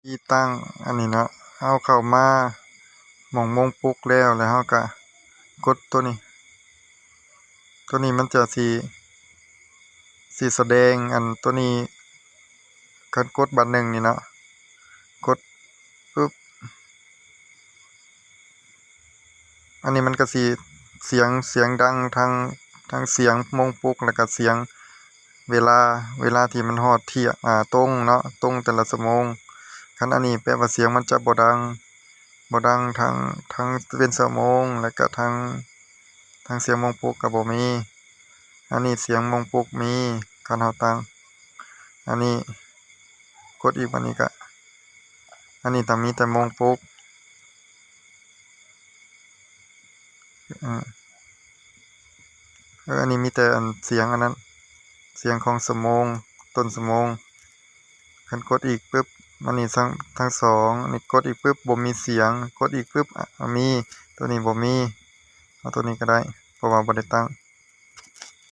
ທີ່ຕັ້ງອັນນີ້ເນາະ, ເຮົາເຂົ້າມາໝ່ອງໂມງປຸກແລ້ວ ແລ້ວເຮົາກະກົດໂຕນີ້, ໂຕນີ້ມັນຈະຊິ ຊິສະແດງອັນໂຕນີ້, ຄັນກົດບາດໜຶ່ງນີ້ເນາະ, ກົດປຶບ ອັນນີ້ມັນກະຊິສຽງ ສຽງດັງທັງ ທັງສຽງໂມງປຸກ ແລ້ວກະສຽງເວລາ ເວລາທີ່ມັນຮອດທ່ຽງ ອາ ຕົງເນາະ, ຕົງແຕ່ລະຊົ່ວໂມງ. ຄັນອັນນີ້ແປວ່າສຽງມັນຈະບໍ່ດັງ ບໍ່ດັງທັງ ທັງເປັນຊົ່ວໂມງ ແລ້ວກະທັງ ທັງສຽງໂມງປຸກກະບໍ່ມີ. ອັນນີ້ສຽງໂມງປຸກມີ ຄັນເຮົາຕັ້ງ ອັນນີ້ ກົດອີກ ບາດນີ້ກະ ອັນນີ້ຕ້ອງມີແຕ່ໂມງປຸກ ເອີ ເອີ ອັນນີ້ມີແຕ່ອັນສຽງອັນນັ້ນ ສຽງຂອງຊົ່ວໂມງ ຕົ້ນຊົ່ວໂມງ. ຄັນກົດອີກປຶບ ອັນນີ້ທັງ ທັງສອງ ອັນນີ້ກົດອີກປຶບ ບໍ່ມີສຽງ, ກົດອີກປຶບ ອະ ມີ, ໂຕນີ້ບໍ່ມີ. ເອົາໂຕນີ້ກະໄດ້ ເພາະວ່າບໍ່ໄດ້ຕັ້ງ.